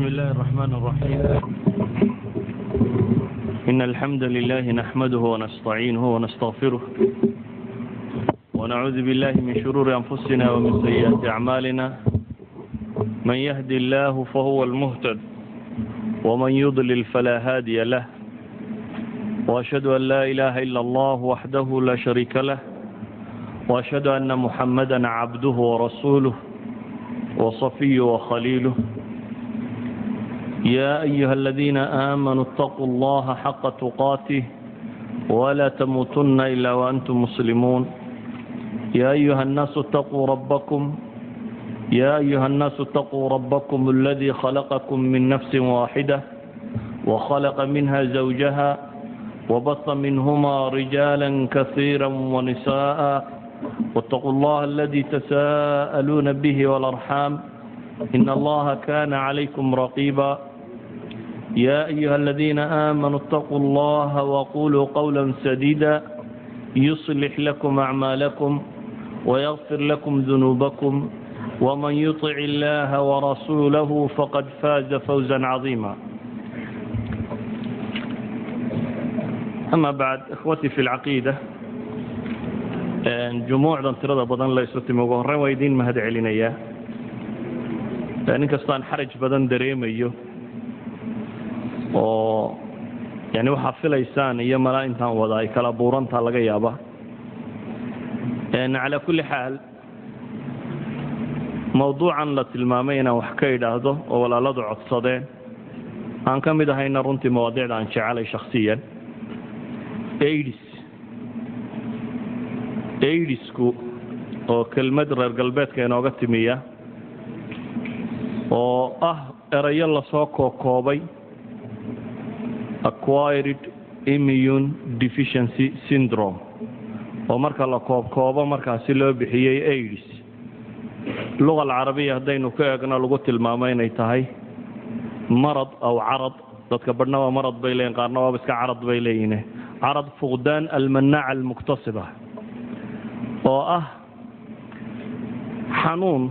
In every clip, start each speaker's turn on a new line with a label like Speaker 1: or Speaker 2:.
Speaker 1: بسم الله الرحمن الرحيم، إن الحمد لله نحمده ونستعينه ونستغفره، ونعوذ بالله من شرور أنفسنا ومن سيئات أعمالنا. من يهدي الله فهو المهتد، ومن يضلل فلا هادي له، وأشهد أن لا إله إلا الله وحده لا شريك له، وأشهد أن محمدا عبده ورسوله وصفيه وخليله. يا أيها الذين آمنوا اتقوا الله حق تقاته ولا تموتن إلا وأنتم مسلمون. يا أيها الناس اتقوا ربكم يا أيها الناس اتقوا ربكم الذي خلقكم من نفس واحدة، وخلق منها زوجها، وبث منهما رجالا كثيرا ونساء، واتقوا الله الذي تساءلون به والأرحام، إن الله كان عليكم رقيبا. يا أيها الذين آمنوا اتقوا الله وقولوا قولا سديدا، يصلح لكم أعمالكم ويغفر لكم ذنوبكم، ومن يطع الله ورسوله فقد فاز فوزا عظيما. أما بعد، إخوتي في العقيدة، jumuucdan tirada badan la isu timi, ugu horreyn waa idiin mahad celinayaa, inkastaan xaraj badan dareemayo oo yani waxaa filaysaan iyo malaa intaan wada ay kala buurantaa laga yaaba. Calaa kulli xaal, mawduucan la tilmaamay inaan wax ka idhaahdo oo walaaladu codsadeen, aan ka mid ahayna runtii mawaadiicda aan jecelay shakhsiyan, AIDS. AIDSku oo kelmad reer galbeedka inooga timiya oo ah erayo lasoo kookoobay, Acquired Immune Deficiency Syndrome, oo marka la koobkoobo markaasi loo bixiyey AIDS. Luga alcarabiya haddaynu ka eegno, lagu tilmaamo inay tahay marad aw carad. Dadka badhna waa marad bay leeyihin, qaarna waaba iska carad bay leeyihin, carad fuqdaan almanaaca almuktasiba, oo ah xanuun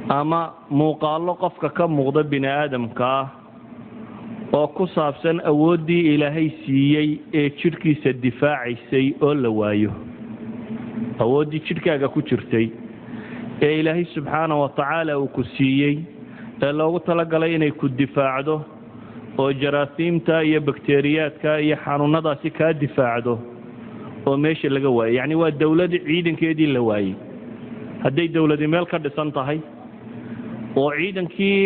Speaker 1: ama muuqaallo qofka ka muuqda bini aadamka ah oo ku saabsan awooddii Ilaahay siiyey ee jidhkiisa difaacaysay oo la waayo. Awooddii jidhkaaga ku jirtay ee Ilaahay subxaana wa tacaala uu ku siiyey ee loogu talagalay inay ku difaacdo oo jaraasiimta iyo bakteriyaadka iyo xanuunadaasi kaa difaacdo oo meesha laga waayay. Yacni waa dowlad ciidankeedii la waayey. Hadday dowladi meel ka dhisan tahay oo ciidankii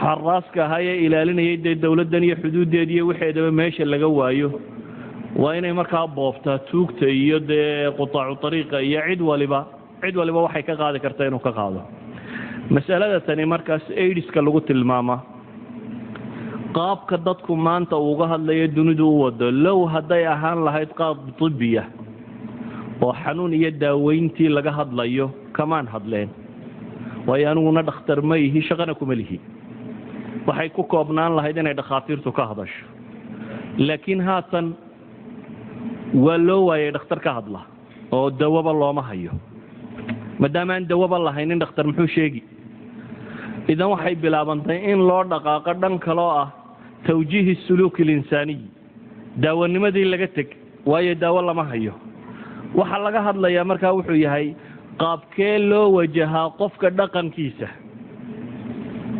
Speaker 1: xaraaska ahaa ee ilaalinayay dee dowladdan iyo xuduuddeed iyo waxeedaba meesha laga waayo, waa inay markaa boobtaa tuugta iyo dee qutaacu ariiqa iyo cid waliba waxay ka qaadi karta inuu ka qaado. Masalada tani markaas AIDSka lagu tilmaamaa, qaabka dadku maanta uga hadlayo dunidu u wado, low hadday ahaan lahayd qaab tibiya oo xanuun iyo daaweyntii laga hadlayo, kamaan hadleen, waayo aniguna dhakhtar ma ihi, shaqana kuma lihi. Waxay ku koobnaan lahayd inay dhakhaatiirtu ka hadasho, laakiin haatan waa loo waayay dhakhtar ka hadla oo dawaba looma hayo. Maadaama aan dawaba lahaynin, dhakhtar muxuu sheegi? Idan waxay bilaabantay in loo dhaqaaqo dhan kaloo ah tawjiihi suluuk alinsaaniy. Daawanimadii laga teg, waayo daawo lama hayo. Waxaa laga hadlayaa markaa wuxuu yahay qaabkee loo wajahaa qofka dhaqankiisa.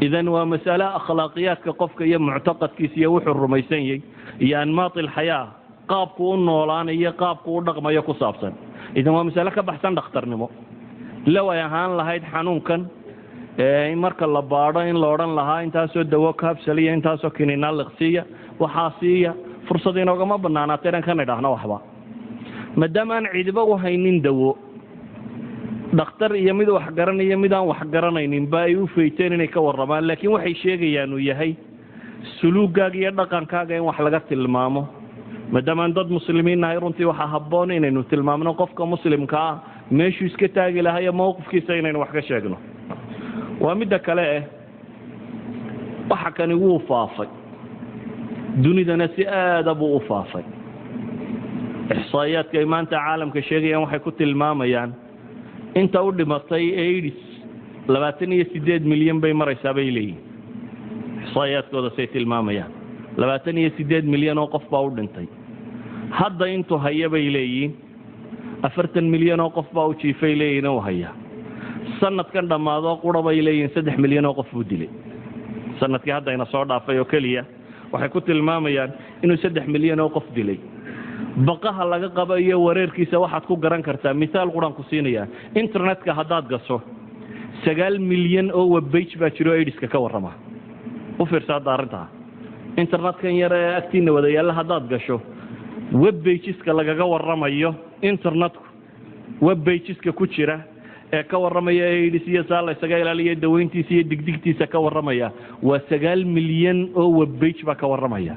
Speaker 1: Idan waa masale akhlaaqiyaadka qofka iyo muctaqadkiisa iyo wuxuu rumaysan yahay iyo anmaat alxayaa, qaabku u noolaanayo, qaabku u dhaqmayo ku saabsan. Idan waa masale ka baxsan dhakhtarnimo. Low ay ahaan lahayd xanuunkan in marka la baadho in la odhan lahaa intaasoo dawo kaabsaliya, intaasoo kininaliqsiiya, waxaa siiya, fursad inoogama banaanaata inaan ka nidhaahno waxba, maadaama aan cidiba u haynin dawo. Dhakhtar iyo mid wax garanaya, mid aan wax garanaynin ba ay u fayteen inay ka warramaan, laakiin waxay sheegayaan uu yahay suluugaaga iyo dhaqankaaga in wax laga tilmaamo. Maadaama aan dad muslimiin nahay, runtii waxaa habboon inaynu tilmaamno qofka muslimka ah meeshuu iska taagi lahaa iyo mowqifkiisa inaynu wax ka sheegno. Waa midda kale eh, waxa kani wuu faafay, dunidana si aada buu u faafay. Ixsaa'iyaadka ay maanta caalamka sheegayaan waxay ku tilmaamayaan inta u dhimatay AIDS 28 milyan bay maraysaa bay leeyihin. Ixsaa'iyaadkooda say tilmaamayaan, 28 milyan oo qof baa u dhintay. Hadda intuu haya bay leeyihiin 40 milyan oo qof baa u jiifay leeyihin u haya. Sanadkan dhammaadoo qura bay leeyihiin 3 milyan oo qof buu dilay. Sanadkii haddayna soo dhaafay oo keliya waxay ku tilmaamayaan inuu 3 milyan oo qof dilay. Baqaha laga qabo iyo wareerkiisa waxaad ku garan kartaa, mithaal quraan ku siinayaa, internetka haddaad gaso 9 milyan oo webpage baa jiro AIDSka ka warrama. U fiirsa hadda arrintaa. Internetkan yar ee agtiina wada yaalla haddaad gasho, webpageska lagaga warramayo internetku, webpageska ku jira ee ka warramaya AIDS iyo saa la isaga ilaaliya, dawayntiisa iyo digdigtiisa ka warramaya, waa 9 milyan oo webpage baa ka warramaya.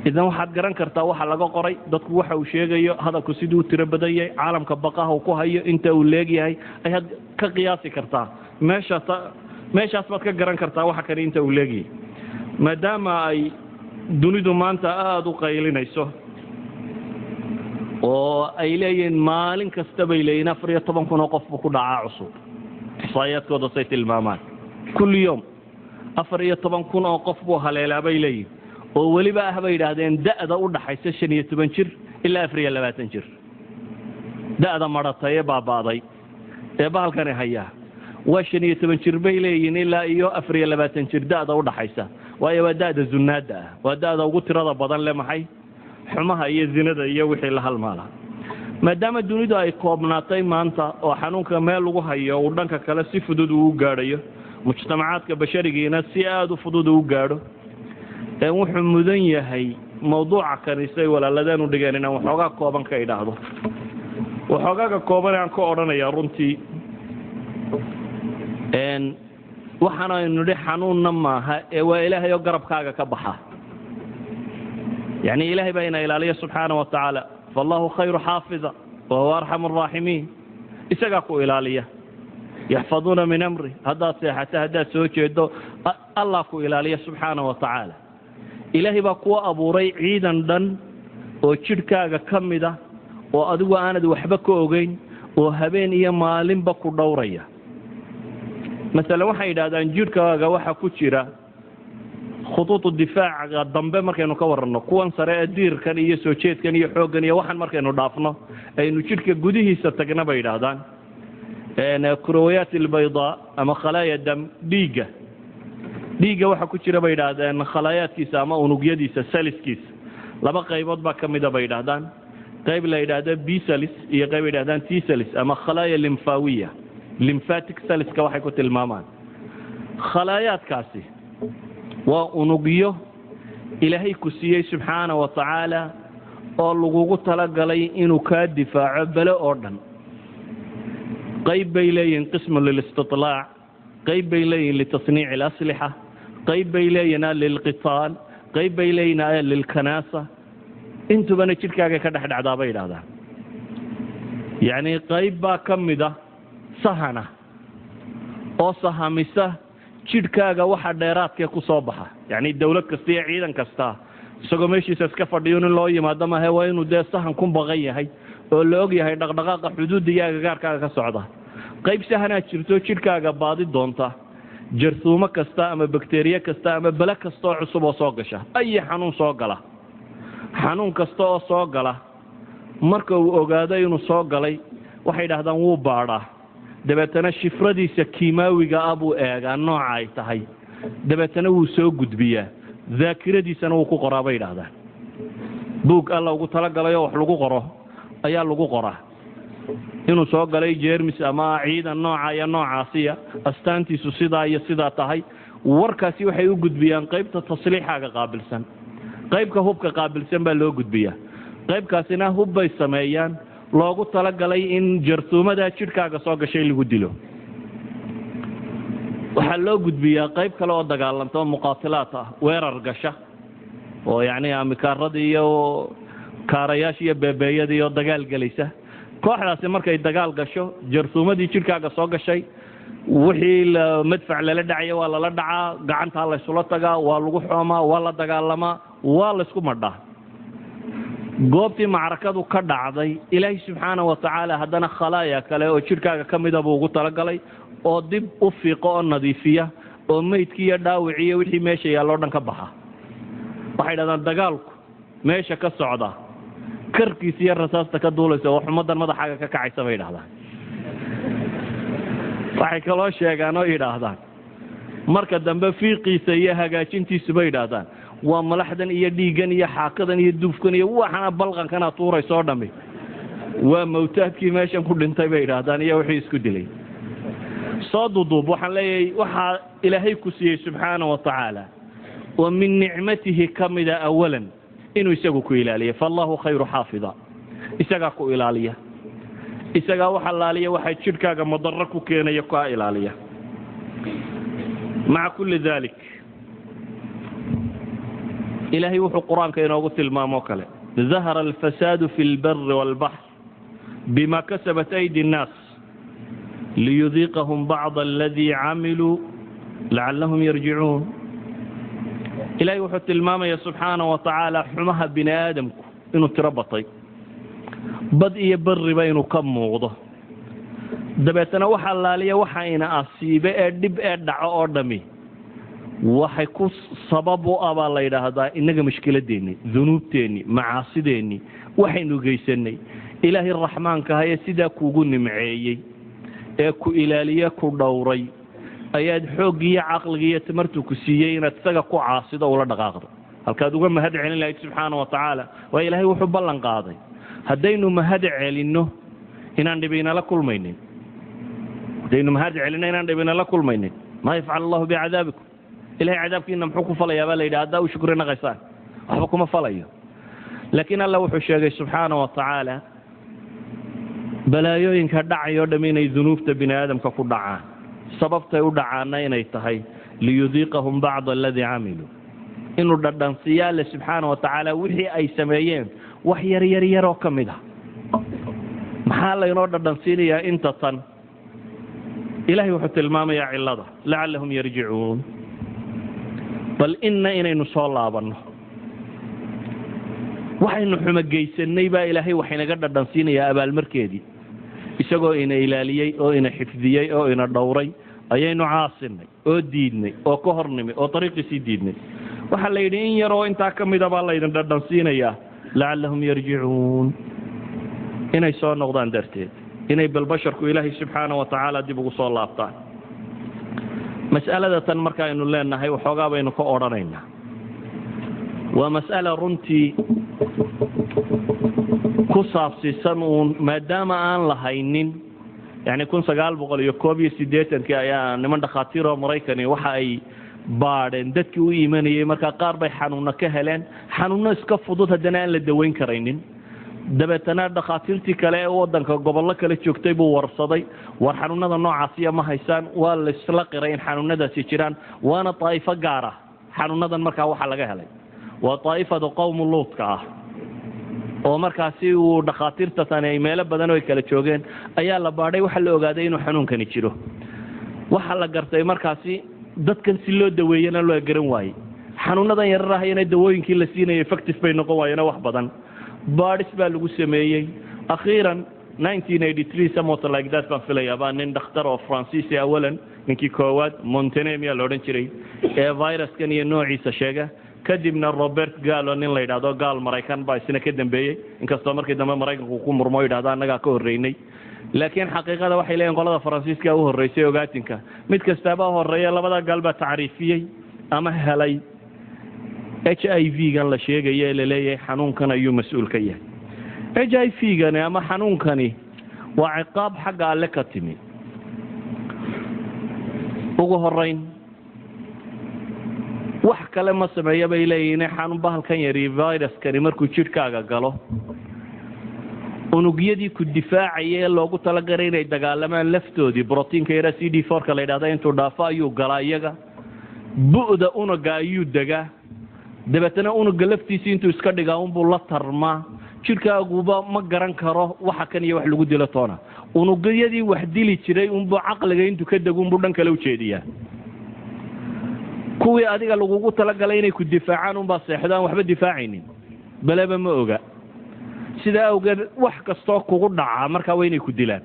Speaker 1: Idan waxaad garan kartaa waxa laga qoray, dadku waxa uu sheegayo, hadalku siduu u tiro badan yahay, caalamka baqaha uu ku hayo inta uu leegyahay ayaad ka qiyaasi kartaa. Meesha meeshaas baad ka garan kartaa waxa kani inta uu leegyahay. Maadaama ay dunidu maanta aada u qaylinayso oo ay leeyihiin maalin kasta bay leeyihin 14,000 oo qof buu ku dhacaa cusub, ixsaa'iyaadkooda say tilmaamaan, kulli yoom 14,000 oo qof buu haleelaa bay leeyihin, oo weliba ah bay yidhaahdeen da'da u dhaxaysa 15 jir ilaa 24 jir. Da'da madhatay ee baaba'day ee bahalkani hayaa waa 15 jir bay leeyihiin ilaa iyo 24 jir da'da u dhaxaysa, waayo waa da'da zunaadda ah, waa da'da ugu tirada badan le maxay xumaha iyo zinada iyo wixii la halmaala. Maadaama dunidu ay koobnaatay maanta oo xanuunka meel lagu hayo uu dhanka kale si fudud uu u gaadhayo, mujtamacaadka basharigiina si aada u fudud uu gaadho, wuxuu mudan yahay mawduuca kani say walaaladeen u dhigeen inaan waxoogaa kooban ka idhaahdo. Waxoogaaga kooban aan ka odhanaya runtii, waxaan aynu nidhi xanuunna maaha ee waa Ilaahay oo garabkaaga ka baxa. Yacni Ilaahay baa ina ilaaliya subxaana wa tacaala. فالله خير حافظا وهو أرحم الراحمين. Isagaa ku ilaaliya. يحفظونه من أمره. Haddaad seexato, haddaad soo jeedo, Allah ku ilaaliya subxaana wa tacaala. Ilaahay baa kuwa abuuray ciidan dhan oo jidhkaaga ka mida oo adigu aanad waxba ka ogeyn oo habeen iyo maalinba ku dhowraya. Masalan waxay yidhahdaan jidhkaaga waxa ku jira khutuutu difaaca dambe. Markaynu ka waranno kuwan sare ee diirkan iyo soo jeedkan iyo xooggan iyo waxan, markaynu dhaafno aynu jidhka gudihiisa tagna bay yidhaahdaan كريات البيضاء ama خلايا دم, dhiigga waxa ku jira bay yidhaahdeen khalaayaadkiisa ama unugyadiisa, cellskiisa, laba qaybood baa ka mida bay yidhaahdaan: qayb la yidhaahdo B cells iyo qayb yidhahdaan T cells ama خلايا ليمفاوية, lymphatic cellska waxay ku tilmaamaan. Khalaayaadkaasi waa unugyo Ilaahay ku siiyey subxaana wa tacaala oo lagugu talagalay inuu kaa difaaco bele oo dhan. Qayb bay leeyihin قسم للاستطلاع, qayb bay leeyihin لتصنيع الأسلحة, qayb bay leeyihin للقتال, qayb bay leeyihin للكناسة. Intubana jidhkaaga ka dhex dhacdaa bay yidhahdaan. Yacni qayb baa ka mida sahana oo sahamisa jidhkaaga waxa dheeraadkee ku soo baxa. Yacni dawlad kasta iyo ciidan kasta isagoo meeshiisa iska fadhiyo in loo yimaado mahe, waa inuu dee sahan ku baqan yahay oo la og yahay dhaqdhaqaaqa xuduudda iyo agagaarkaaga ka socda. Qayb sahanaa jirto jidhkaaga baadi doonta jarsuumo kasta ama bakteriye kasta ama bele kasta oo cusub oo soo gasha, ayi xanuun soo gala. Xanuun kasta oo soo gala marka uu ogaado inuu soo galay, waxay idhahdaan wuu baadhaa, dabeetana shifradiisa kiimaawiga ah buu eegaa nooca ay tahay, dabeetana wuu soo gudbiyaa, daakiradiisana wuu ku qoraa bay idhahdaan. Buug Alla ugu talagalay oo wax lagu qoro ayaa lagu qoraa inuu soo galay jeermis ama ciidan nooca iyo noocaasiya, astaantiisu sidaa iyo sidaa tahay. Warkaasi waxay u gudbiyaan qaybta tasliixaaga qaabilsan, qaybka hubka qaabilsan baa loo gudbiyaa. Qaybkaasina hub bay sameeyaan loogu talagalay in jarsuumadaa jidhkaaga soo gashay lagu dilo. Waxaa loo gudbiyaa qayb kale oo dagaalanta oo muqaatilaat ah, weerar gasha oo yacni amikaaradii iyo kaarayaasha iyo beebeeyadii oo dagaal gelaysa. Kooxdaasi markay dagaal gasho jarsuumadii jidhkaaga soo gashay, wixii la madfac lala dhacaya waa lala dhacaa, gacantaa laysula tagaa, waa lagu xoomaa, waa la dagaalamaa, waa laysku madhaa. Goobtii macrakadu ka dhacday, Ilaahay subxaana wa tacaala haddana khalaaya kale oo jidhkaaga ka mida buu ugu talagalay oo dib u fiiqo oo nadiifiya Oo meydkii iyo dhaawicii iyo wixii meesha yaalloo dhan ka baxa. Waxay yidhahdaan dagaalku meesha ka socda, karkiisa iyo rasaasta ka duulaysa oo xumadan madaxaaga ka kacaysa, bay yidhahdaan. Waxay kaloo sheegaan oo yidhaahdaan marka dambe fiiqiisa iyo hagaajintiisu, bay yidhaahdaan, waa malaxdan iyo dhiiggan iyo xaakadan iyo duufkan iyo waxana balqankana tuurayso oo dhami waa mawtaadkii meeshan ku dhintay, bay yidhaahdaan, iyo wixii isku dilay. Soo duduub, waxaan leeyahay waxaa Ilaahay ku siiyey subxaana wa tacaala oo min nicmatihi ka mida awalan inuu isagu ku ilaaliya. فالله خير حافظا. Isagaa ku ilaaliya, isagaa wax allaaliya waxaa jidhkaaga madaro ku keenaya kaa ilaaliya. مع كل ذلك Ilaahay wuxuu Qur-aanka inoogu tilmaamoo kale: ظهر الفساد في البر والبحر بما كسبت أيدي الناس ليذيقهم بعض الذي عملوا لعلهم يرجعون. Ilahay wuxuu tilmaamaya subxaana wa tacaala xumaha bini aadamku inuu tiro batay, bad iyo beriba inuu ka muuqdo. Dabeetana wax allaaliya waxa ina asiibe ee dhib ee dhaco oo dhami waxay ku sabab u ah, baa la yidhaahdaa, innaga mushkiladeenni, dunuubteenni, macaasideenni waxaynu geysanay. Ilaahay Raxmaanka aha ee sidaa kuugu nimceeyey ee ku ilaaliye, ku dhowray, ayaad xooggii iyo caqligii iyo tamartu ku siiyey inaad isaga ku caasido, ula dhaqaaqdo halkaad uga mahad celin lahayd subxaana wa tacaala. Waa Ilaahay wuxuu ballan qaaday haddaynu mahad celinno inaan dhibinala kulmaynin, haddaynu mahad celinno inaan dhibinala kulmaynin. ما يفعل الله بعذابكم. Ilahay cadaabkiina muxuu ku falayaa, baa la yidhi, haddaa u shukri naqaysaan? Waxba kuma falayo. Laakiin Alla wuxuu sheegay subxaana wa tacaala balaayooyinka dhacay oo dham inay dunuubta bini aadamka ku dhacaan, sababtay u dhacaanna inay tahay ليذيقهم بعض الذي عملوا, inuu dhadhansiiyo Alle subxaana wa tacaala wixii ay sameeyeen wax yar yar yaroo ka mid a. Maxaa laynoo dhadhansiinayaa inta tan? Ilahay wuxuu tilmaamayaa cillada: لعلهم يرجعون, bal inna inaynu soo laabanno. Waxaynu xumogeysanay baa Ilaahay waxaynaga dhadhansiinayaa abaalmarkeedii. Isagoo ina ilaaliyey oo ina xifdiyey oo ina dhowray ayaynu caasinay oo diidnay oo ka hor nimi oo dariiqiisii diidnay. Waxaa la yidhi in yaroo intaa ka mida baa laydin dhadhansiinayaa, لعلهم يرجعون, inay soo noqdaan darteed, inay bal basharku Ilaahay subxaana wa tacaala dib ugu soo laabtaan. Mas'alada tan marka aynu leenahay waxoogaa baynu ka odhanaynaa waa mas'ala runtii ku saabsiisan uun maadaama aan lahaynin. Yani 1981-kii ayaa niman dhakhaatiiroo Maraykani waxa ay baadheen dadkii u imanayay. Markaa qaar bay xanuunno ka heleen, xanuunno iska fudud haddana aan la daweyn karaynin. Dabeetana dhakhaatiirtii kale ee waddanka gobollo kale joogtay buu warsaday: war, xanuunada noocaasiya ma haysaan? Waa laisla qiray in xanuunadaasi jiraan, waana daa'ifo gaar ah. Xanuunadan markaa waxaa laga helay waa daa'ifada qowmu Luudka ah, oo markaasi uu dhakhaatiirta tani ay meelo badan oo ay kala joogeen ayaa la baadhay. Waxaa la ogaaday inuu xanuunkani jiro. Waxaa la gartay markaasi dadkan si loo daweeyana loo garan waayey. Xanuunadan yararahayana dawooyinkii la siinayay effective bay noqon waayeen. Wax badan baadhis baa lagu sameeyey. Akhiiran 1983, somewhat like that baan filayaa, baa nin dhakhtar oo Faransiisi awalan, ninkii koowaad Montagnier la odhan jiray, ee viruskan iyo noociisa sheega. Kadibna Robert Gallo nin la yidhahdo, gaal Maraykan, baa isna ka dambeeyey, inkastoo markii dambe Maraykanku ku murmo, yidhahdo annagaa ka horreynay. Laakiin xaqiiqada waxay leeyihin qolada Faransiiska u horreysay ogaatinka. Mid kastaaba horreeya, labada gaal baa tacriifiyey ama helay HIV gan la sheegaya ee laleeyahay xanuunkan ayuu mas-uul ka yahay. HIV gani ama xanuunkani waa ciqaab xagga Alle ka timi. Ugu horeyn wax kale ma sameeya, bay leeyihiin, xanuun bahalkan yari, viruskani, markuu jidhkaaga galo, unugyadii ku difaacaya ee loogu talagalay inay dagaalamaan laftoodii, brotiinka yaraa CD4-ka la yidhahda intuu dhaafo ayuu galaa iyaga, bu'da unuga ayuu degaa. Dabeetana unuga laftiisii intuu iska dhigaa unbuu la tarmaa. Jidhkaaguba ma garan karo waxa kan iyo wax lagu dilo toona. Unugyadii wax dili jiray unbuu caqliga intuu ka dego unbuu dhan kale ujeediyaa. Kuwii adiga lagugu talagalay inay ku difaacaan unbaa seexdaan, waxba difaacaynin, baleba ma oga. Sidaa awgeed wax kastoo kugu dhaca markaa waa inay ku dilaan.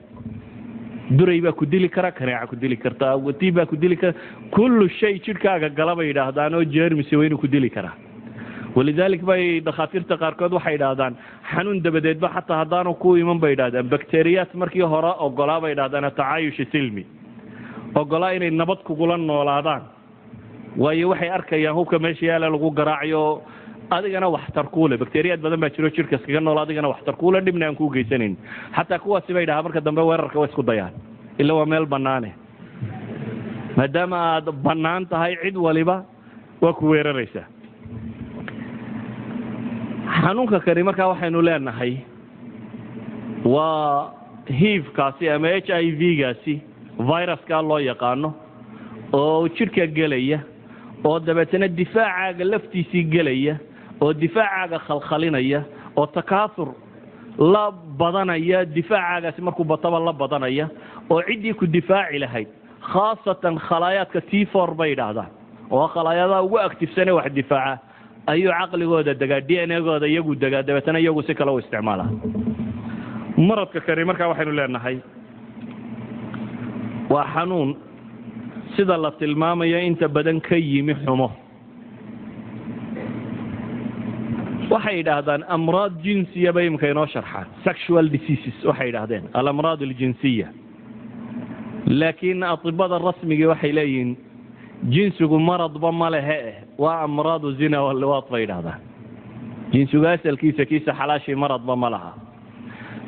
Speaker 1: Duray baa ku dili kara, kaneeca ku dili kartaa, tii baa ku dili kara, kullu shay jidhkaaga gala bay yidhaahdaan oo jeermisi waa inuu ku dili karaa. Walidalik bay dhakhaatiirta qaarkood waxay idhaahdaan xanuun dabadeedba xataa haddaanu ku iman, bay idhahdaan, bakteriyaat markii hore ogolaa, bay idhahdaan, atacaayush silmi ogolaa inay nabad kugula noolaadaan, waayo waxay arkayaan hubka meesha yaala lagu garaacayo, adigana waxtar kuule. Bakteriyaad badan baa jiro jidhka iskaga nool, adigana waxtar kuule, dhibna aan kuu geysanayn. Xataa kuwaasi bay dhahaa marka dambe weerarka way isku dayaan, ila waa meel bannaane. Maadaama aad bannaan tahay, cid waliba waa ku weeraraysaa. Xanuunka kani markaa waxaynu leenahay waa HIV-kaasi ama HIV-gaasi, viruska loo yaqaano oo jidhka gelaya oo dabeetana difaacaaga laftiisii gelaya oo difaacaaga khalkhalinaya oo takaasur la badanaya, difacaagaasi markuu bataba la badanaya oo ciddii ku difaaci lahayd, khaasatan khalaayaadka T4 bay yidhaahdaan, oo khalaayadaha ugu active-sane wax difaaca, ayuu caqligooda degaa, DNA-gooda iyagu degaa, dabeetana iyagu si kale u isticmaalaa. Maradka kani markaa waxaynu leenahay waa xanuun sida la tilmaamayo inta badan ka yimi xumo. Waxay yidhaahdaan amraad jinsiya bay imika inoo sharxaan, sexual diseases waxay yidhaahdeen, alamraad aljinsiya. Laakiin atibada rasmigii waxay leeyihiin jinsigu maradba ma lehe eh, waa amraadu zina waliwaad bay yidhahdaan. Jinsigu asalkiisa kiisa xalaashii maradba ma laha.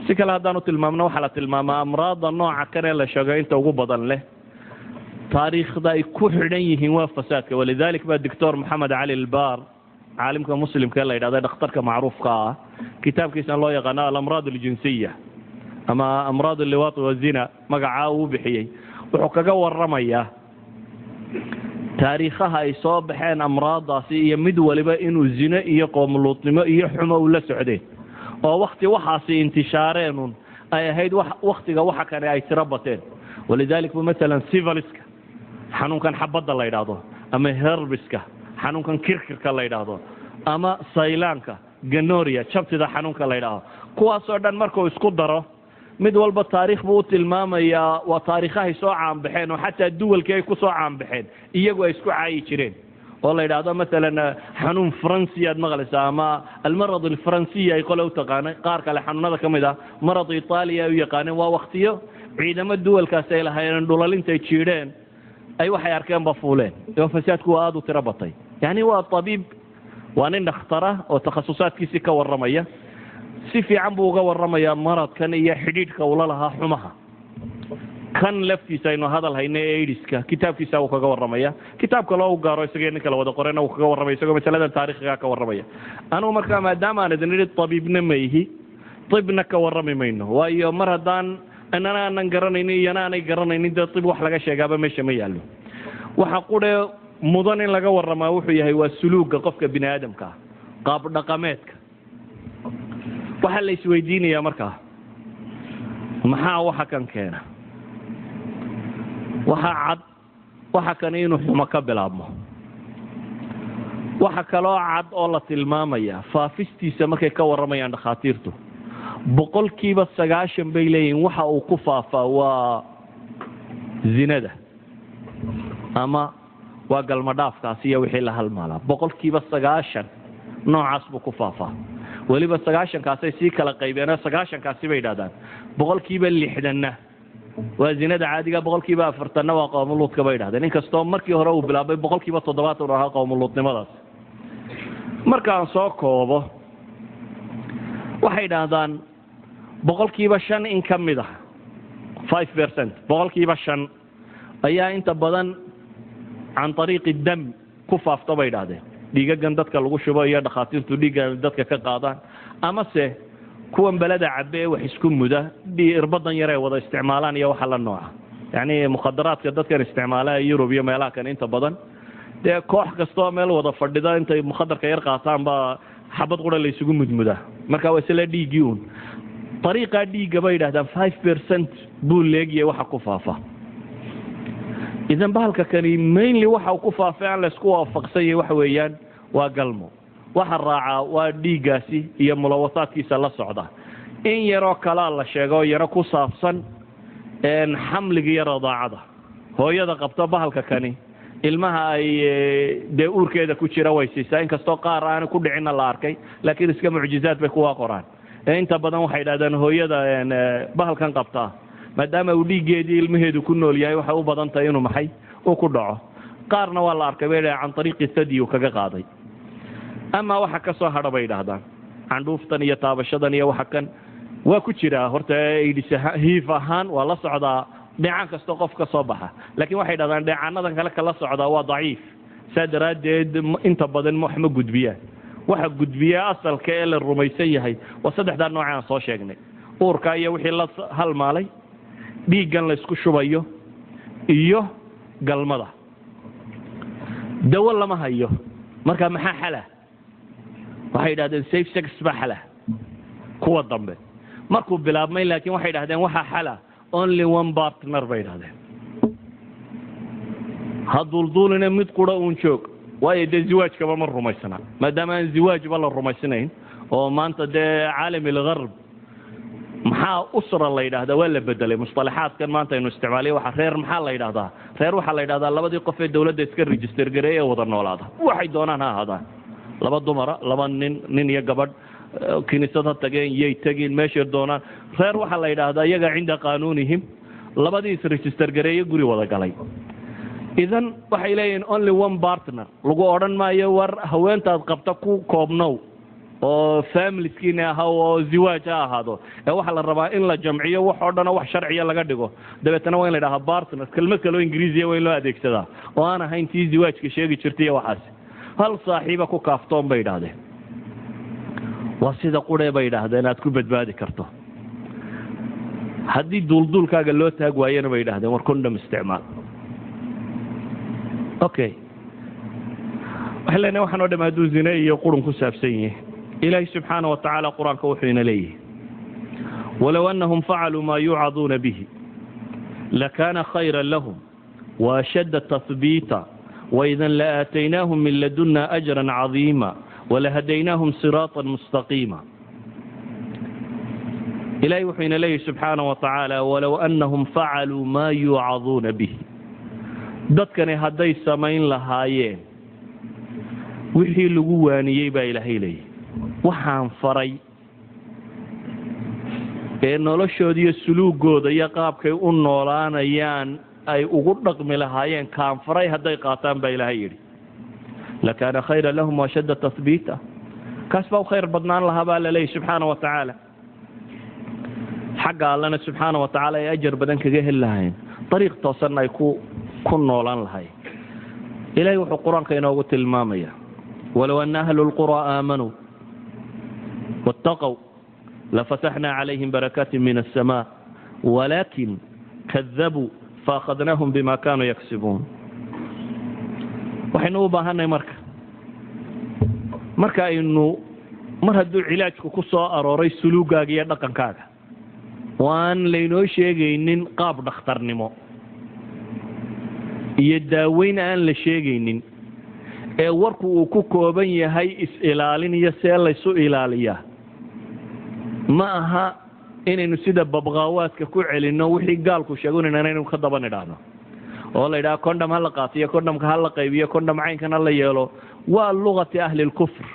Speaker 1: Si kale haddaanu tilmaamno, waxaa la tilmaamaa amraadda nooca kanee la sheego inta ugu badan leh taariikhda ay ku xidhan yihiin waa fasaadka. Walidalik baa Doctor Moxamed Cali Albaar, caalimka muslimka la yidhahda, dhakhtarka macruufka ah, kitaabkiisana loo yaqaano alamraad aljinsiya ama amraad alliwaat wazina magacaa uu bixiyey, wuxuu kaga waramayaa taariikhaha ay soo baxeen amraaddaasi iyo mid waliba inuu zino iyo qoomuluudnimo iyo xumo ula socdeen, oo wakti waxaasi intishaareenun ay ahayd waktiga waxa kane ay tiro bateen. Walidalik bu maalan syphiliska, xanuunkan xabadda la yidhaahdo, ama herpeska, xanuunkan kirkirka la yidhaahdo, ama saylaanka, gonorrhea, jabtida xanuunka la yidhaahdo, kuwaasoo dhan markuu isku daro mid walba taariikh buu u tilmaamayaa. Waa taariikhahay soo caanbaxeen oo xataa duwalkii ay ku soo caanbaxeen iyagu ay isku caayi jireen, oo la yidhaahdo maalan xanuun faransiya aad maqlaysaa ama almarad alfaransiya ay qole u taqaanay, qaar kale xanuunada ka mid ah marad itaaliya ay u yaqaaneen. Waa waktiyo ciidamo duwalkaasi ay lahaayeen dhulalintay jiidheen ay waxay arkeenba fuuleen oo fasaadku waa aada u tiro batay. Yani waa tabiib, waa nin dhakhtara oo takhasusaadkiisii ka warramaya. Si fiican buu uga warramayaa maradkan iyo xidhiidhka ula lahaa xumaha. Kan laftiisa aynu hadal hayna ee AIDSka kitaabkiisa uu kaga warramaya, kitaab kaloo u gaaro isagii ninka la wada qorena uu kaga warramaya, isagoo masaladan taarikhiga ka warramaya. Anugu markaa maadaama aan idin idhi tabiibna ma ihi, tibna ka warrami mayno, waayo mar haddaan inana aanan garanaynin iyana aanay garanaynin, dee tib wax laga sheegaaba meesha ma yaallo. Waxa qudhe mudan in laga warramaa wuxuu yahay waa suluuga qofka bini aadamka ah, qaab dhaqameedka. Waxaa la isweydiinayaa markaa, maxaa waxa kan keena? Waxa cad waxa kani inuu xumo ka bilaabmo. Waxa kaloo cad oo la tilmaamaya faafistiisa markay ka warramayaan dhakhaatiirtu, 90% bay leeyihin waxa uu ku faafaa waa zinada ama waa galmadhaafkaasi iyo wixii la halmaalaa. 90% noocaas buu ku faafaa. Weliba 90-kaasay sii kala qaybeenoo 90-kaasi bay yidhahdaan 60-na waa zinada caadiga, 40-na waa qowmuluudka bay yidhahdeen, inkastoo markii hore uu bilaabay 70% uu ahaa qowmuluudnimadaas. Markaan soo koobo, waxay idhaahdaan 5% in ka mid ah, 5%, 5% ayaa inta badan can ariiqi dam ku faafta bay idhahdeen, dhiigagan dadka lagu shubo iyo dhakhaatiirtu dhiigga dadka ka qaadaan, amase kuwan beleda cabe ee wax isku muda, irbadan yar ay wada isticmaalaan iyo waxa la nooca. Yacni mukhadaraadka dadkan isticmaala ee Yurub iyo meelaha kan inta badan dee koox kastoo meel wada fadhida intay mukhadarka yar qaataan baa xabad qura la isugu mudmudaa. Marka waa isla dhiiggii uun, ariiqaa dhiigga bay yidhahdaan 5% buu leegyahay waxa ku faafa. Idan bahalka kani mainly waxa uu ku faafay aan laysku waafaqsan yahay waxa weeyaan waa galmo. Waxa raacaa waa dhiiggaasi iyo mulawasaadkiisa la socda. In yaroo kalaa la sheego yaro ku saabsan Xamliga iyo radaacada, hooyada qabto bahalka kani ilmaha ay dee uurkeeda ku jira way siisaa, inkastoo qaar aana ku dhicinna la arkay, laakiin iska mucjizaad bay kuwaa qoraan. Inta badan waxay idhahdeen hooyada bahalkan qabtaa, maadaama uu dhiiggeedii ilmaheedu ku nool yahay, waxay u badan tahay inuu maxay uu ku dhaco. Qaarna waa la arkay, bay dhahen, can ariiqi thadi uu kaga qaaday. Ama waxa ka soo hadha, bay idhahdaan, candhuuftan iyo taabashadan iyo waxa kan waa ku jiraa. Horta AIDS HIV ahaan waa la socdaa dheecaan kastoo qof ka soo baxa, laakiin waxay dhahdaan dheecaanadan kale kala socdaa waa daciif, saa daraaddeed inta badan wax ma gudbiyaan. Waxa gudbiya asalka ee la rumaysan yahay waa saddexdaa nooc aan soo sheegnay: uurka iyo wixii la halmaalay, dhiiggan la isku shubayo iyo galmada. Dawo lama hayo. Marka maxaa xala? Waxay yidhahdeen safe sex baa xala kuwa dambe markuu bilaabmay, laakiin waxay idhahdeen waxaa xala only one partner, bay idhahdeen. Ha duulduulina, mid qura uun joog, waayo dee ziwaajkaba ma rumaysna. Maadaama aan ziwaajba la rumaysnayn oo maanta dee caalam algarb maxaa usra la yidhahdaa? Waa la bedelay musطalaxaadkan maanta aynu isticmaaliy. Waxa reer maxaa la yidhahdaa? Reer waxaa la yidhahdaa labadii qof ee dawladda iska register gareeye ee wada noolaada, waxay doonaan ha ahaadaan, laba dumara, laba nin, nin iyo gabadh, kiniisad ha tageen, yay tegin, meeshay doonaan. Reer waxaa la yidhaahdaa iyaga cinda qaanuunihim labadii is register gareeye, guri wada galay. Idan waxay leeyihiin only one partner. Lagu odhan maayo war haweentaad qabta ku koobnow oo familiskiina aha oo ziwaaj ha ahaado, ee waxaa la rabaa in la jamciyo wax oo dhan oo wax sharciya laga dhigo. Dabeetana waa in la idhaha partner, kelmad kaloo Ingiriisiya waa in loo adeegsadaa oo aan ahayn tii ziwaajka sheegi jirtay iyo waxaasi. Hal saaxiiba ku kaaftoon, bay idhaahdeen, waa sida quree, bay idhaahdeen, aad ku badbaadi karto. Haddii duulduulkaaga loo taag waayana, bay idhahdeen, war condom isticmaal. Okay, waxay leenahay waxaan o dham hadduu zine iyo qurun ku saabsan yihi, Ilaahay subxaana wa tacaala Qur-aanka wuxuu ina leeyihi: "Walow annahum facaluu maa yuucaduuna bihi lakana khayra lahum waashadda tahbiita, waidan laaataynaahum min ladunna ajra cadiima walahadaynaahum siraata mustaqiima." Ilahay wuxuu ina leeyahi subxaana wa tacaala: walow annahum facaluu maa yuucaduuna bihi, dadkani hadday samayn lahaayeen wixii lagu waaniyey, baa Ilaahay leeyahy, waxaan faray ee noloshooda iyo suluugooda iyo qaabkay u noolaanayaan ay ugu dhaqmi lahaayeen, kaan faray hadday qaataan, baa Ilaahay yidhi, lakaana khayra lahum waashadda tahbiita, kaas baa u khayr badnaan lahaa, baa la leeyahy subxaana wa tacaala. Xagga Allana subxaana wa tacaala ay ajar badan kaga heli lahayn, dariiq toosanna ay ku noolaan lahayn. Ilahay wuxuu Qur-aanka inoogu tilmaamaya: walow ana ahlu lquraa aamanuu wattaqow lafataxna calayhim barakaati min aلsama walakin kadabuu faakhadnaahum bima kanuu yaksibuun. Waxaynu u baahanay marka aynu mar hadduu cilaajku ku soo arooray suluugaaga iyo dhaqankaaga oo aan laynoo sheegaynin qaab dhakhtarnimo iyo daaweyn aan la sheegaynin, ee warku uu ku kooban yahay is-ilaalin iyo see laysu ilaaliyaa, ma aha inaynu sida babqaawaadka ku celinno wixii gaalku sheego inaynu ka daba nidhaahno oo la yidhaha condom ha la qaatiyo, condomka ha la qaybiyo, condom caynkan ha la yeelo. Waa luqati ahli lkufr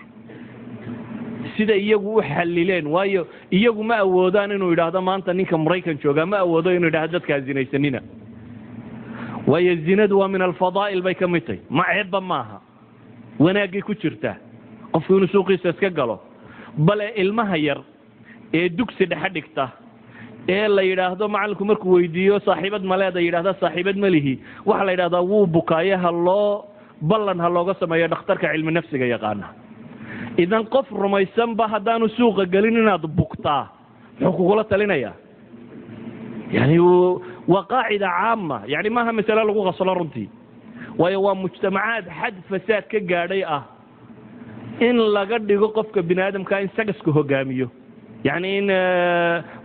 Speaker 1: sida iyagu u xalileen, waayo iyagu ma awoodaan inuu yidhaahdo maanta ninka Maraykan joogaa ma awoodo inuu yidhahdo dadkaa zinaysanina, waayo zinadu waa min alfadaa'il bay ka mid tahay, ma ceebba maaha, wanaaggay ku jirtaa qofku inuu suuqiisa iska galo. Bale ilmaha yar ee dugsi dhexe dhigta ee la yidhaahdo macallinku markuu weydiiyo "Saaxiibad maleeda?" yidhahda "Saaxiibad ma lihi," waxaa la yidhahdaa wuu bukaaye, ha loo ballan, ha looga sameeyo dhakhtarka cilmi nafsiga yaqaana. Idan qof rumaysanba haddaanu suuqa gelin inaad bugtaa, muxuu kugula talinayaa? Yani waa qaacida caama, yani maaha masale lagu qaslo runtii, waayo waa mujtamacaad xad fasaad ka gaadhay ah in laga dhigo qofka bini aadamka in sagasku hogaamiyo, yani in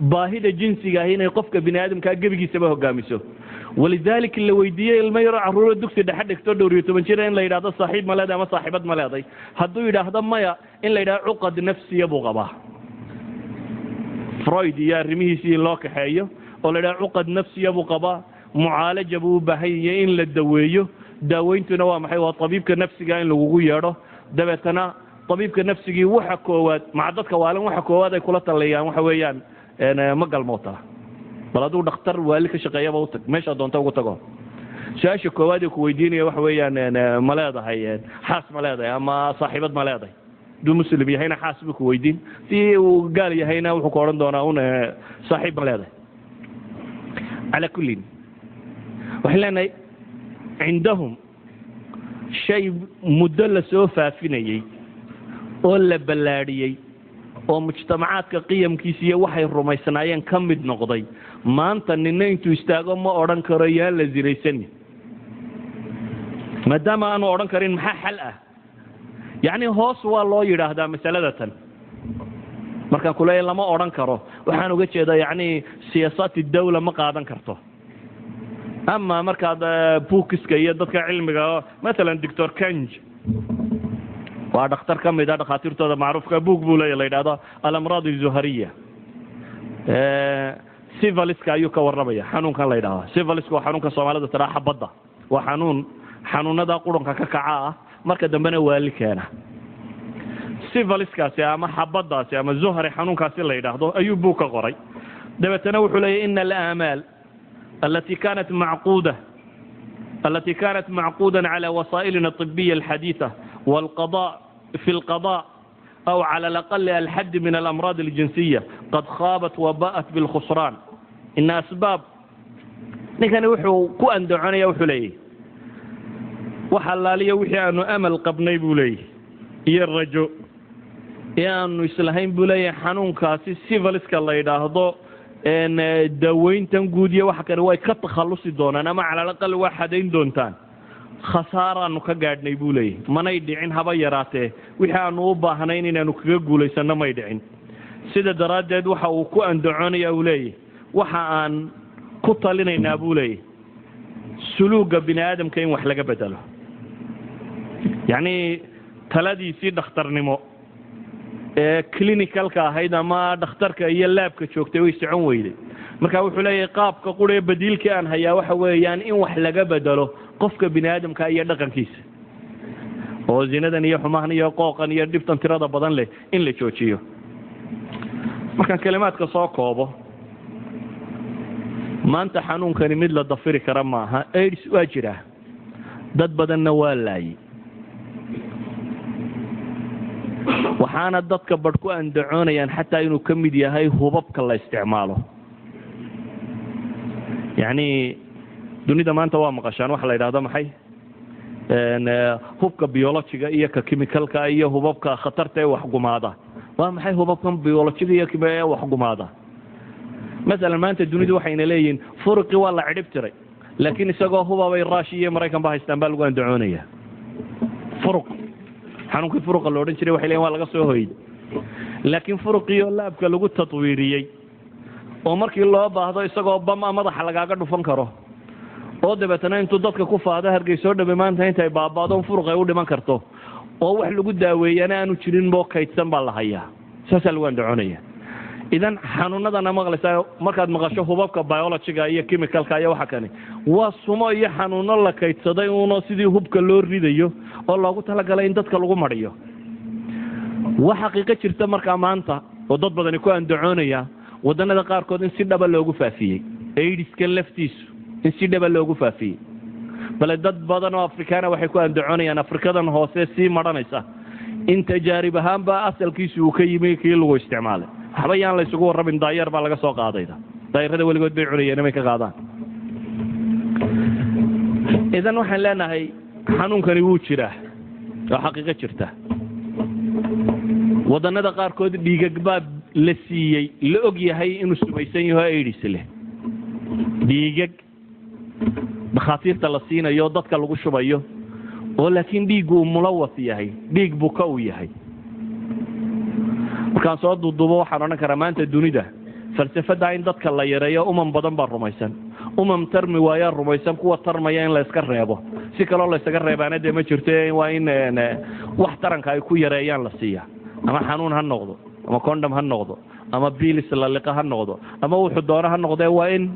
Speaker 1: baahida jinsiga ahi inay qofka bini aadamkaa gebigiisaba hogaamiso. Walidalik la weydiiyey ilmo yaroo carruuro dugsi dhexe dhigto, dhowr iyo toban jira, in la yidhahdo "Saaxiib ma leedahay ama saaxiibad ma leeday?" Hadduu yidhaahdo "Maya," in la yidhahdo cuqad nafsiya buu qabaa, Freud iyo arrimihiisii in loo kaxeeyo. Oo la idhaha cuqad nafsiya buu qabaa, mucaalaja buu u baahan yahay, in la daweeyo. Daaweyntuna waa maxay? Waa tabiibka nafsiga in lagugu yeedho. Dabeetana tabiibka nafsigii waxa koowaad maca dadka waalan, waxa koowaad ay kula taliyaan waxa weeyaan: ma galmootaa? Bal hadduu dhakhtar waali ka shaqeeyaba u tag, meeshaa doonta ugu tago, su-aasha koowaad ee ku weydiinaya waxa weeyaan: ma leedahay xaas? Ma leedahay ama saaxiibad ma leedahay? Hadduu Muslim yahayna xaas buu ku weydiin, si uu gaal yahayna wuxuu ku odhan doonaa un saaxiib ma leedahay. Calaa kullin, waxaan leenahay cindahum shay muddo la soo faafinayey oo la ballaadhiyey oo mujtamacaadka qiyamkiisa iyo waxay rumaysnaayeen ka mid noqday. Maanta nina intuu istaago ma odhan karo yaan la zinaysanin. Maadaama aanu odhan karin, maxaa xal ah? Yacni hoos waa loo yidhaahdaa masalada tan. Markaan kuleeya lama odhan karo, waxaan uga jeedaa yacni siyaasaati dawla ma qaadan karto. Ama markaad books-ka iyo dadka cilmiga, masalan Doctor Kanj waa dhakhtar ka mid a dhakhaatiirtooda macruufka, book buu leeya la yidhahdo Alamraad Azuhariya. Syphiliska ayuu ka warramaya, xanuunkan la yidhahdo syphiliska. Waa xanuunka Soomaalida tiraa xabadda. Waa xanuun xanuunada qurunka ka kaca ah, marka dambena waali keena. Syphiliskaasi ama xabadaasi ama zuhari xanuunkaasi la yidhaahdo ayuu buug ka qoray. Dabeetana wuxuu leeyahy ina alaamaal التي كانت معقودا على وسائلنا الطبية الحديثة والقضاء في القضاء أو على الأقل الحد من الأمراض الجنسية قد خابت وباءت بالخسران. إن أسباب ninkani wuxuu ku andacoonaya, wuxuu leeyahy wax allaaliya wixii aanu amal qabnay, buu leeyahy, iyo rajo ee aanu islahayn, buu leeyahay, xanuunkaasi syphiliska la yidhaahdo daaweyntan guud iyo waxa kale way ka takhallusi doonaan ama cala alaqal waa xadayn doontaan, khasaaraanu ka gaadhnay, buu leeyahy. Manay dhicin haba yaraatee. Wixii aanu u baahnayn inaanu kaga guulaysanno may dhicin. Sida daraaddeed waxa uu ku andacoonaya, uu leeyahy, waxa aan ku talinaynaa, buu leeyahy, suluugga bini aadamka in wax laga bedelo. Yacni taladiisii dhakhtarnimo ee clinicalka ahayd ama dhakhtarka iyo lab-ka joogtay way socon weyday. Marka wuxuu leeyahay qaabka qura ee badiilkii aan hayaa waxa weeyaan in wax laga bedelo qofka bini aadamka iyo dhaqankiisa, oo zinadan iyo xumahan iyo qooqan iyo dhibtan tirada badan leh in la joojiyo. Markaan kelimaadka soo koobo, maanta xanuunkani mid la dafiri kara maaha. AIDS waa jiraa, dad badanna waa laayay. Waxaana dadka badh ku andacoonayaan xataa inuu ka mid yahay hubabka la isticmaalo. Yacni dunida maanta waa maqashaan waxa la yidhahdo maxay, hubka biologiga iyo ka chemicalka iyo hubabka khatarta ee waxgumaada. Waa maxay hubabkan biologiga iyo ee waxgumaada? Masalan maanta dunidu waxayna leeyihiin furuqii waa la cidhib tiray, laakiin isagoo hubabay Russia iyo Maraykan ba haystaan baa lagu andacoonaya. Furuq, xanuunkii furuqa la odhan jiray, waxay leeyihin waa laga soo hoyday, laakiin furuqii oo lab-ka lagu tatwiiriyey oo markii loo baahdo isagoo bama madaxa lagaaga dhufan karo, oo dabeetana intuu dadka ku faado Hargeysoo dhame maanta intay baaba'do furuq ay u dhiman karto, oo wax lagu daaweeyana aanu jirin boo kaydsan baa la hayaa. Saasaa lagu andacoonaya. Idan xanuunadana maqlaysaa, markaad maqasho hubabka biologiga iyo chemicalka iyo waxa kani, waa sumo iyo xanuuno la kaydsaday uno sidii hubka loo ridayo oo loogu talagalay in dadka lagu mariyo. Waa xaqiiqo jirta markaa maanta oo dad badani ku andacoonaya waddanada qaarkood in si dhaba loogu faafiyey AIDSka laftiisu, in si dhaba loogu faafiyey. Bale dad badan oo Afrikaana waxay ku andacoonayaan Afrikadan hoose sii maranaysa in tajaarib ahaanba asalkiisu uu ka yimi kii lagu isticmaalay. Waxba yaan la isugu warramin, daayeer baa laga soo qaadayda. Daayarada weligood bay cunayeen may ka qaadaan. Idan waxaan leenahay xanuunkani wuu jiraa oo xaqiiqo jirta. Wadannada qaarkood dhiigag baa la siiyey la og yahay inuu sumaysan yaho AIDS leh, dhiigag dhakhaatiirta la siinayo, dadka lagu shubayo, oo laakiin dhiiggu uu mulawas yahay, dhiig buka uu yahay. Markaan soo duuduubo, waxaan odhan karaa maanta dunida falsafadda in dadka la yareeyo umam badan baa rumaysan. Umam tarmi waayaa rumaysan kuwa tarmaya in la iska reebo. Si kaloo la ysaga reebaana dee ma jirto. Waa in wax taranka ay ku yareeyaan la siiya, ama xanuun ha noqdo ama condom ha noqdo. Ama pills la liqa ha noqdo, ama wuxuu doono ha noqdee, waa in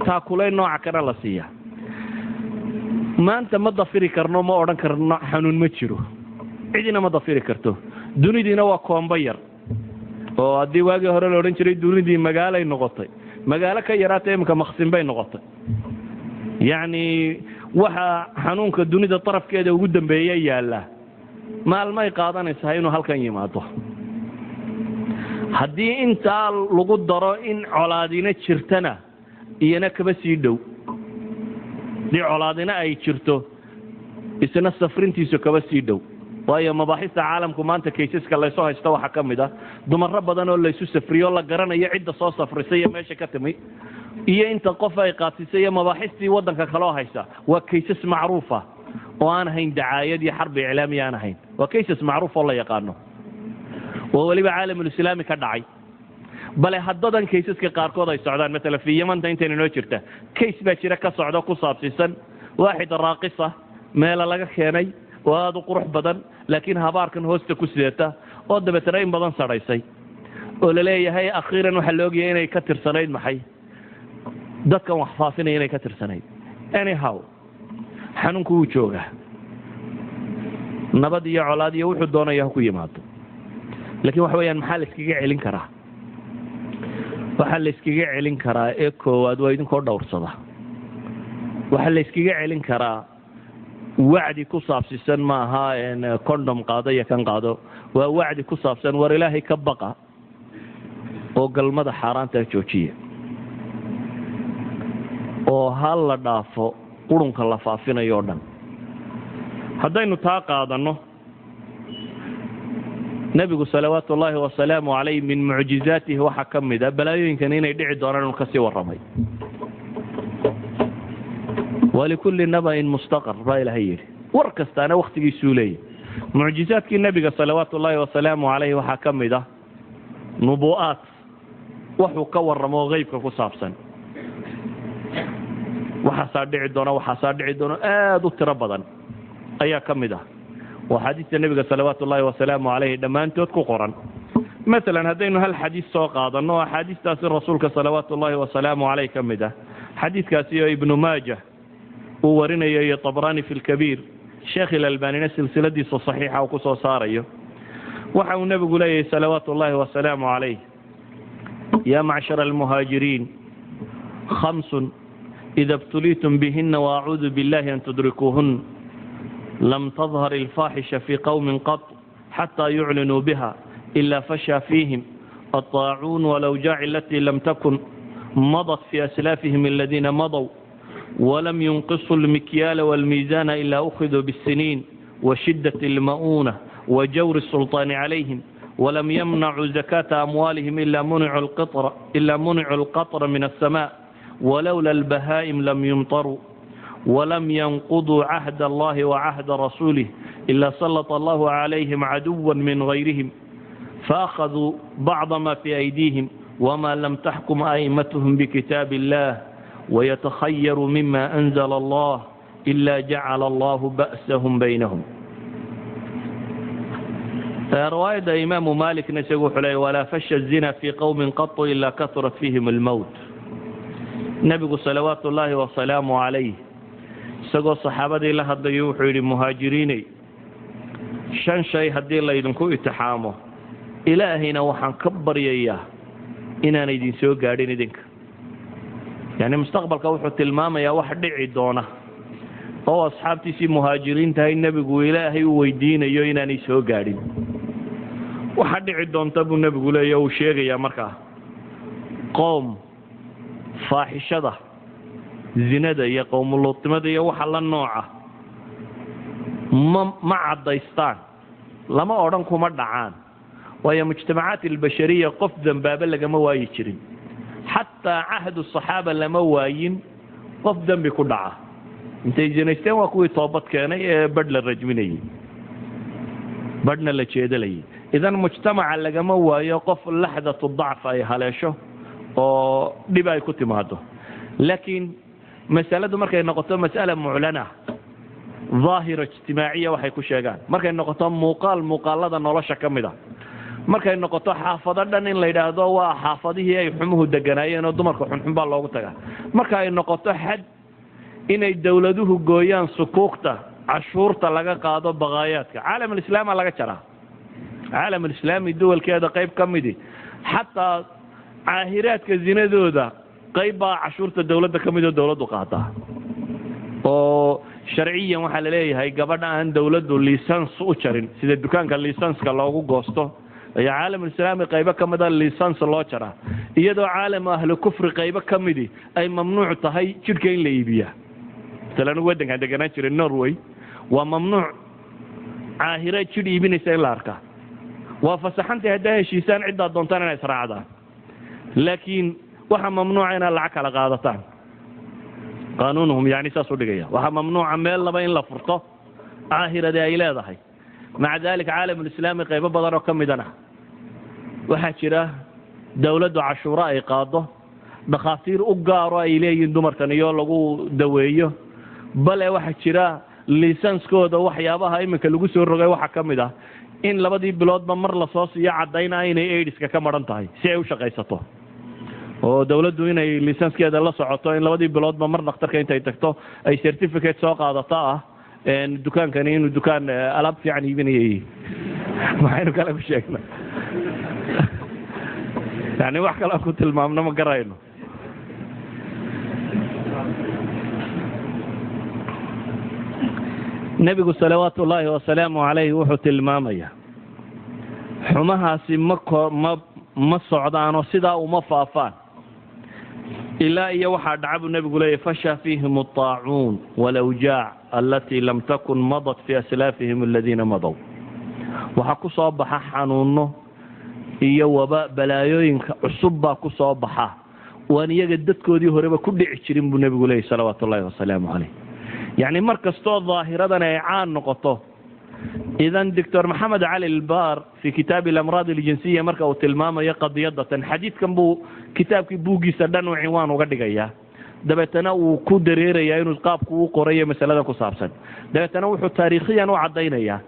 Speaker 1: taakulayn nooca kana la siiya. Maanta ma dafiri karno, ma odhan karno xanuun ma jiro. Cidina ma dafiri karto. Dunidiina waa koombo yar, oo haddii waagii hore la odhan jiray dunidii magaalay noqotay, magaalo ka yaraata iminka maqsin bay noqotay. Yacni waxa xanuunka dunida darafkeeda ugu dambeeya yaalla maalmay qaadanaysaa inuu halkan yimaado. Haddii intaa lagu daro in colaadina jirtana, iyana kaba sii dhow. Haddii colaadina ay jirto, isna safrintiisu kaba sii dhow, waayo mabaaxista caalamku maanta cases-ka laysu haysto waxaa ka mid ah dumaro badan oo laysu safriyo, la garanayo cidda soo safrisay iyo meesha ka timi iyo inta qof ay qaatisay iyo mabaaxistii waddanka kaloo haysa. Waa cases macruufa oo aan ahayn dacaayad iyo xarbi iclaamiya aan ahayn. Waa cases macruuf oo la yaqaano oo weliba caalamulislaami ka dhacay. Bale haddadan cases-ka qaarkood ay socdaan, maalan fi Yamanta intayna noo jirta case baa jira ka socda, ku saabsiisan waaxid raaqisa meela laga keenay oo aada u qurux badan, laakiin habaarkan hoosta ku sidata, oo dabeetana in badan sadhaysay, oo laleeyahay akhiiran waxaa la ogyahay inay ka tirsanayd maxay dadkan wax faafinaya inay ka tirsanayd. Anyhow, xanuunku wuu joogaa, nabad iyo colaad iyo wuxuu doonaya ha ku yimaado. Laakiin waxa weeyaan, maxaa la iskaga celin karaa? Waxaa la iskaga celin karaa ee koowaad waa idinkoo dhowrsada. Waxaa la iskaga celin karaa wacdi ku saabsiisan, maaha condom qaado iyo kan qaado. Waa wacdi ku saabsan war Ilaahay ka baqa oo galmada xaaraanta joojiya, oo ha la dhaafo qurunka la faafinayo o dhan. Haddaynu taa qaadanno, Nebigu salawaatu ullaahi wasalaamu calayh min mucjizaatihi waxaa ka mid a balaayooyinkan inay dhici doonaan inuu kasii warramay. ولكل نبإ مستقر baa Ilahay yidhi. War kastaana wakhtigiisuu leeyahy. Mucjizaadkii Nebiga salawaatu ullaahi wasalaamu calayh waxaa ka mid ah nubu'aat, waxuu ka warramo qeybka ku saabsan. Waxaasaa dhici doona, waxaasaa dhici doono, aada u tiro badan ayaa ka mid ah oo axaadiista Nebiga salawaatu ullaahi wasalaamu calayhi dhammaantood ku qoran. Maalan haddaynu hal xadiis soo qaadanno oo axaadiistaasi Rasuulka salawaatu ullaahi wasalaamu caleyh ka mid ah, xadiidkaasi oo Ibnu Maaja uu warinayo iyo Tabrani fi lkabiir, Sheekh Ilalbanina silsiladiisa saxiixa uu ku soo saarayo, waxa uu Nebigu leeyahay salawaatu ullaahi wasalaamu calayh: يا معشر المهاجرين، خمس إذا ابتليتم بهن وأعوذ بالله أن تدركوهن، لم تظهر الفاحشة في قوم قط حتى يعلنوا بها إلا فشى فيهم الطاعون والأوجاع التي لم تكن مضت في أسلافهم الذين مضوا، ولم ينقصوا المكيال والميزان إلا أخذوا بالسنين وشدة المؤونة وجور السلطان عليهم، ولم يمنعوا زكاة أموالهم إلا منعوا القطر من السماء، ولولا البهائم لم يمطروا، ولم ينقضوا عهد الله وعهد رسوله إلا سلط الله عليهم عدوا من غيرهم فأخذوا بعض ما في أيديهم، وما لم تحكم أئمتهم بكتاب الله ويتخيروا مما أنزل الله إلا جعل الله بأسهم بينهم. Riwaayadda Imaamu Malikna isagu wuxuu leey: ولا فشى الزنا في قوم قط إلا كثرت فيهم الموت. Nebigu salawaatu ullaahi wasalaamu calayh isagoo saxaabadii la hadlayo wuxuu yidhi: "Muhaajiriiney, shan shay haddii laydinku itixaamo, Ilaahayna waxaan ka baryayaa inaan idin soo gaadhin idinka." Yani mustaqbalka wuxuu tilmaamayaa wax dhici doona oo asxaabtiisii muhaajiriin tahay Nebigu Ilaahay u weydiinayo inaanay soo gaadhin. Waxa dhici doonta buu Nebigu leeya, uu sheegayaa markaa, qoom faaxishada zinada iyo qowmuluutimada iyo waxa la nooca ma caddaystaan. Lama odhan kuma dhacaan, waayo mujtamacaat albashariya qof dembaaba lagama waayi jirin. Xataa cahdu saxaaba lama waayin qof dembi ku dhaca. Intay zinaysteen waa kuwii toobad keenay ee badh la rajminayey, badhna la jeedalayay. Idan mujtamaca lagama waayo qof laxdatu dacf ay haleesho oo dhib ay ku timaado. Laakiin masaladu markay noqoto mas'ala muclana, daahira ijtimaaciya waxay ku sheegaan, markay noqoto muuqaal muuqaalada nolosha ka mid a. Markay noqoto xaafado dhan in la yidhaahdo waa xaafadihii ay xumuhu deganaayeen oo dumarka xunxun baa loogu tagaa. Marka ay noqoto xad inay dowladuhu gooyaan sukuugta cashuurta laga qaado baqaayaadka, caalamulislaama laga jaraa. Caalamulislaami duwalkeeda qayb ka midi xataa caahiraadka zinadooda qayb baa cashuurta dowladda ka mid oo dowladdu qaadaa, oo sharciyan waxaa la leeyahay gabadha aan dowladdu licence u jarin, sida dukaanka licenska loogu goosto ayaa caalamulislaami qaybo ka mida licence loo jaraa, iyadoo caalamu ahlu kufri qaybo ka midi ay mamnuuc tahay jidhka in la iibiyaa. Masalan anigu waddankaan deganaan jiray, Norway, waa mamnuuc caahira jidh iibinaysa in la arkaa. Waa fasaxantay haddaa heshiisaan ciddaad doontaan inay israacdaan, laakiin waxaa mamnuuca inaad lacag kala qaadataan. Qaanuunuhum yani saas u dhigaya, waxaa mamnuuca meel laba in la furto caahiradi ay leedahay. Maca daalika caalamulislaami qaybo badan oo ka midana waxaa jira dowladdu cashuuro ay qaado, dhakhaatiir u gaaro ay leeyihiin dumarkan iyo lagu daweeyo. Bale waxaa jira licenskooda waxyaabaha iminka lagu soo rogay waxaa ka mid ah in labadii biloodba mar lasoo siiyo caddayna inay AIDska ka maran tahay si ay u shaqaysato, oo dowladdu inay licenskeeda la socoto, in labadii biloodba mar dhakhtarka intay tagto ay certificate soo qaadato ah dukaankani inuu dukaan alaab fiican iibinayay. Maxaynu kale ku sheegna? Yani wax kale aan ku tilmaamno ma garayno. Nebigu salawaatu ullaahi wasalaamu calayhi wuxuu tilmaamayaa xumahaasi ma socdaanoo sidaa uma faafaan ilaa iyo waxaa dhaca buu nebigu leeyahy: fasha fiihim الطaacuun wاlawjaac alatii lam takun madat fi aslaafihim aladiina madow. Waxaa ku soo baxa xanuuno iyo waba, balaayooyinka cusub baa ku soo baxa waan iyaga dadkoodii horeba ku dhici jirin buu nebigu leeyahy salawaatu ullahi wasalaamu calayh. Yacni mar kastoo daahiradan ay caan noqoto. Idan Doctor Maxamed Cali Albar fi kitaabi alamraad aljinsiya marka uu tilmaamayo qadiyadatan, xadiidkan buu kitaabkii buuggiisa dhan uu cinwaan uga dhigayaa, dabeetana uu ku dareerayaa inuu qaabku u qorayo masalada ku saabsan. Dabeetana wuxuu taariikhiyan u caddaynayaa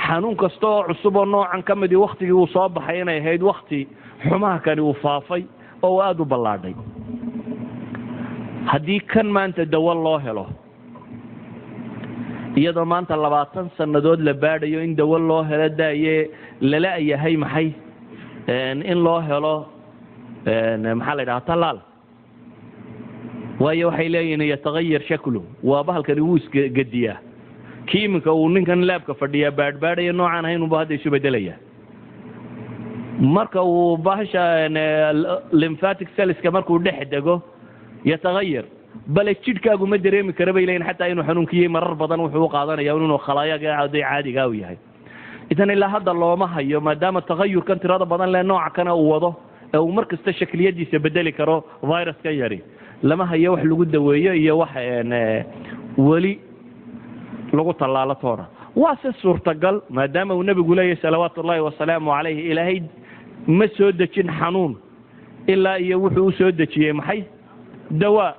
Speaker 1: xanuun kasta oo cusub oo noocan ka midii waktigii uu soo baxay inay ahayd wakti xumaha kani uu faafay oo uu aada u ballaadhay. Haddii kan maanta dawo loo helo, iyadoo maanta 20 sannadood la baadhayo in dawo loo helo, daaye lala yahay maxay in loo helo, maxaa la yidhaha, tallaal, waayo waxay leeyihiin yatagayar shaklu, waa bahalkani wuu isgediyaa. Kii iminka uu ninkan laabka fadhiyaa baadhbaadhaya noocaan ahayn unba hadda isu bedelaya. Marka uu bahasha lymphatic cellska markuu dhex dego yatagayar, bale jidhkaagu ma dareemi kara bay leeyihin xataa inuu xanuunkiyey. Marar badan wuxuu u qaadanaya inuu khalaayaga caadigaa u yahay. Idan ilaa hadda looma hayo, maadaama tagayurkan tirada badan leh nooca kana uu wado ee uu mar kasta shakliyadiisa bedeli karo viruskan yari, lama hayo wax lagu daweeyo iyo wax weli lagu tallaalo toona. Waa se suurtagal, maadaama uu nebigu leeyahy salawaatu ullaahi wasalaamu calayhi: Ilaahay ma soo dejin xanuun ilaa iyo wuxuu u soo dejiyey maxay? Dawaa.